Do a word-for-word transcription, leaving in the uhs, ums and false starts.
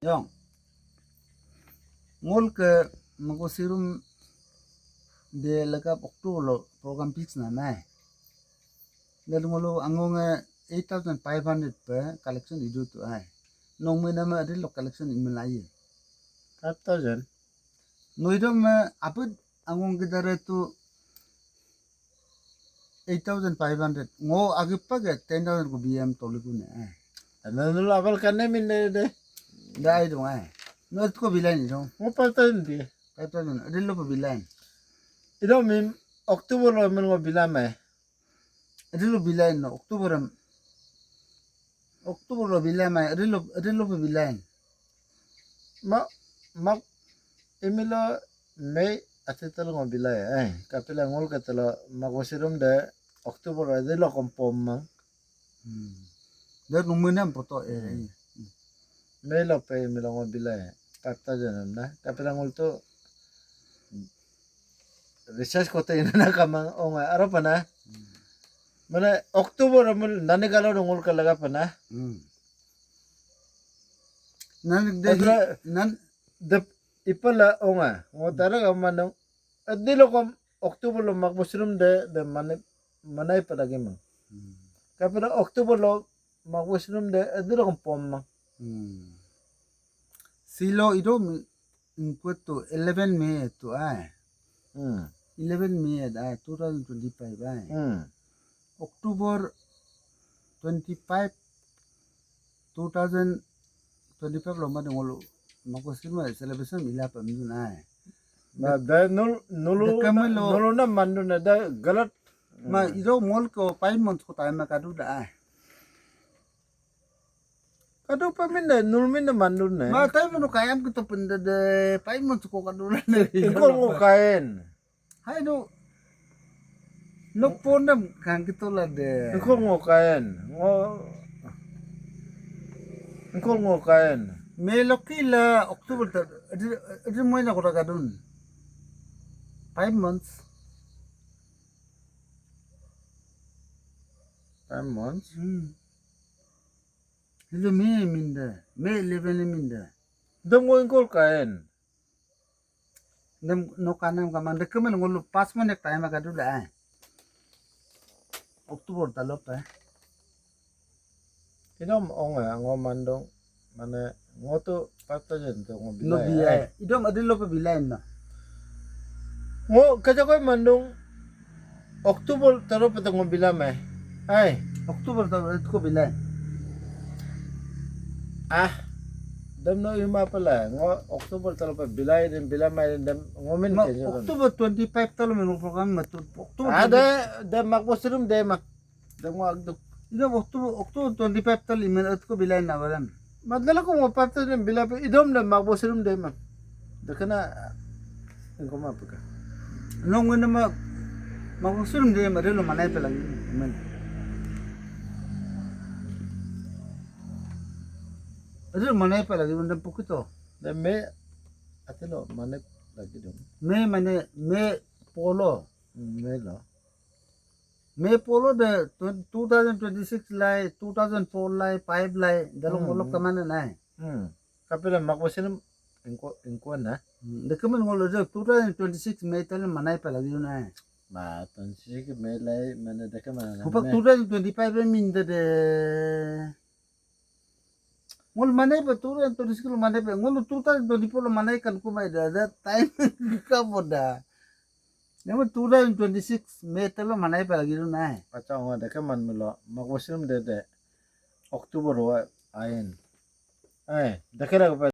Yong. Ngol ke Magosirum de lekap October lo program fix na nai. Dan ngolu angong e eight thousand five hundred pe collection idu tu ai. Nong me nama adil lo collection imelaye. Five thousand. No ido me apit angong gidare tu eight thousand five hundred. Ngo agipa ke ten thousand ko B M tolikune. Ana nulu abal kane min de de. Dai dong ai. No ko bilai ni dong. Ngo five thousand de. Five thousand. Adil lo bilai. Ido min October lo min ngo bilai mai. Adil lo bilai no October am. October lo bilai mai. Adil lo adil lo bilai. Ma mak imilo May ati telo ngo bilai. Eh, kapila ngol ke telo Magosirum de October adil lo kompom mang. Hmm. Dek nungmenam poto e. Hmm. May lo pe imilo ngo bilai. Five thousand na. Kapila ngol tu research kote ina na kamang onga aro pana. Hmm. Mana October amul nani kalo ngol ke laga pana. Hmm. Nan de Otra nan de ipala onga. Ngo tara kamano. Adilo kom October lo Magosirum de de mane manai pada gimang. Hmm. Kapila October lo Magosirum de adilo kom pom mang. Hmm. Silo ido mi ingkuat tu eleven May tu ai. Hmm. Eleven May da two thousand twenty-five ai. Hmm. October twenty-five, two thousand twenty-five lo made ngolu Magosirum celebration ila pemdu nai. Na da nul nulu Dekame lo nulu na mandu na da galat. Ma ido ngol ko five months ko time kadu da ai. Kadu pa min da nul min da mandu na. Ma time no kayam kito penda de five months ko kadu na. Ingkol ngo kaen. Hai do. Nok pondam kang kito la de. Ingkol ngo kaen. Ngo. Ingkol ngo kaen. May loki la October ta. Adi adi moy na kota kadun. Five months. Five months. Hmm. Hello May minda. May eleven minda. Dem ngo ingkol kaen. Dem no kanam kamang de kemen ngolu pas monek time kadu da ai. October talo pe. Idom ong ya ngo mandung mane ngo tu five thousand tu ngo bilai. No bilai. Idom adil lo pe bilai na. Ngo kaja koi mandung October taro pe tu ngo bilai mai. Ai. October taro pe tu ko bilai. Ah. Dem no ima pala ngo October talo pe bilai dem bilai mai dem ngomin. Ma October twenty five talo men program matu October. Ada dem Magosirum dem mak. Dem ngo agduk. Idom October October twenty five talo imen atko bilai na baran. Madala ko ngo five thousand bilai pe idom dem Magosirum dem mak. Dekena engko ma peka. Nong ngene ma Magosirum dem adelo manai pe lagi men. Adelo manai pe lagi men dem pokito. Dem me atelo manai lagi dong. Me mane me polo. Hmm, me lo. Me polo de two thousand twenty six lai, two thousand four lai, five lai, dalo ngolok kamana nai. Hmm. Kapila Magosirum ingko ingko na. Hmm. Dekemen ngolo de two thousand twenty six me tale manai pe lagi nai. Ma twenty six me lai mana dekemen. Hupak two thousand twenty five re min de de. Ngol manai pe two thousand twenty six lo manai pe ngol two thousand twenty four lo manai kan kumai da that time kaboda. Nama two thousand twenty six me telo manai pe lagi nai. Pacha ngo dekemen melo Magosirum de de October wa ain. Eh, dekela